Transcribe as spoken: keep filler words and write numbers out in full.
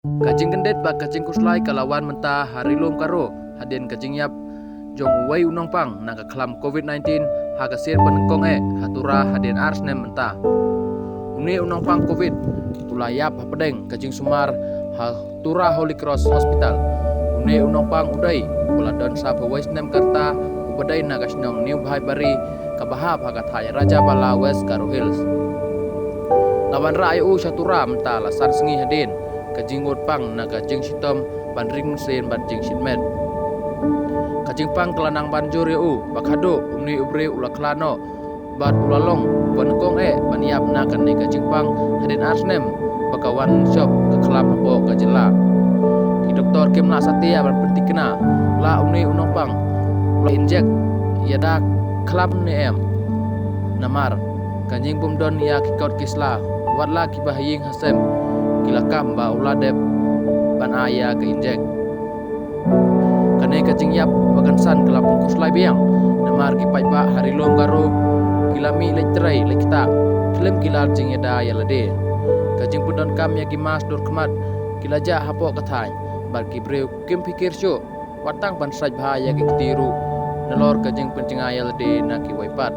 Ka jingkyndit bad ka jingkhuslai ka la wan mynta ha Ri Lum Garo hadien ka jingïap jong uwei u nongpang na ka khlam covid nineteen ha ka sien pynnyngkong eh ha Tura hadien ar snem mynta. Une u nongpang covid u la ïap hapdeng ka jingsumar ha Tura Holy Cross Hospital. Une u nongpang u dei u la don sa phew wei snem ka rta, u ba dei na ka shnong New Bhaibari, ka ba hap ha ka thaiñ Rajabala, West Garo Hills. La wanrah ïa u sha Tura mynta la san sngi hadien ka jingmut pang na ka jingshitom ban ring mynsiem bad jingshit met. Ka jingpang ka la nang ban jur ïa u ba khadduh une u briew u la khla noh bad u la long u ba nyngkong eh ban ïap na kane ka jingpang hadien ar snem ba ka wan shop ka khlam hapoh ka jylla. Ki doktor kim lah satia ban pynthikna la une u nongpang u la injek ïa da khlam ne em. Namar ka jingbymdon ïa ki kot ki sla, wat la ki ba ha ïing ha sem ki la kam ba u la dep ban ai ïa ka injek. Kane ka jingïap ba kynsan ka la pynkhuslai biang, namar ki paidbah ha Ri Lum Garo ki la mih leit trei leit ktah khlem ki lad jingïada ïa lade. Ka jingpyndonkam ïa ki mask dur khmat ki la jah hapoh ka thaiñ bad ki briew kim phikir shuh wat tang ban sait bha ïa ki kti ruh nalor ka jingpynjngai ïa lade na kiwei pat.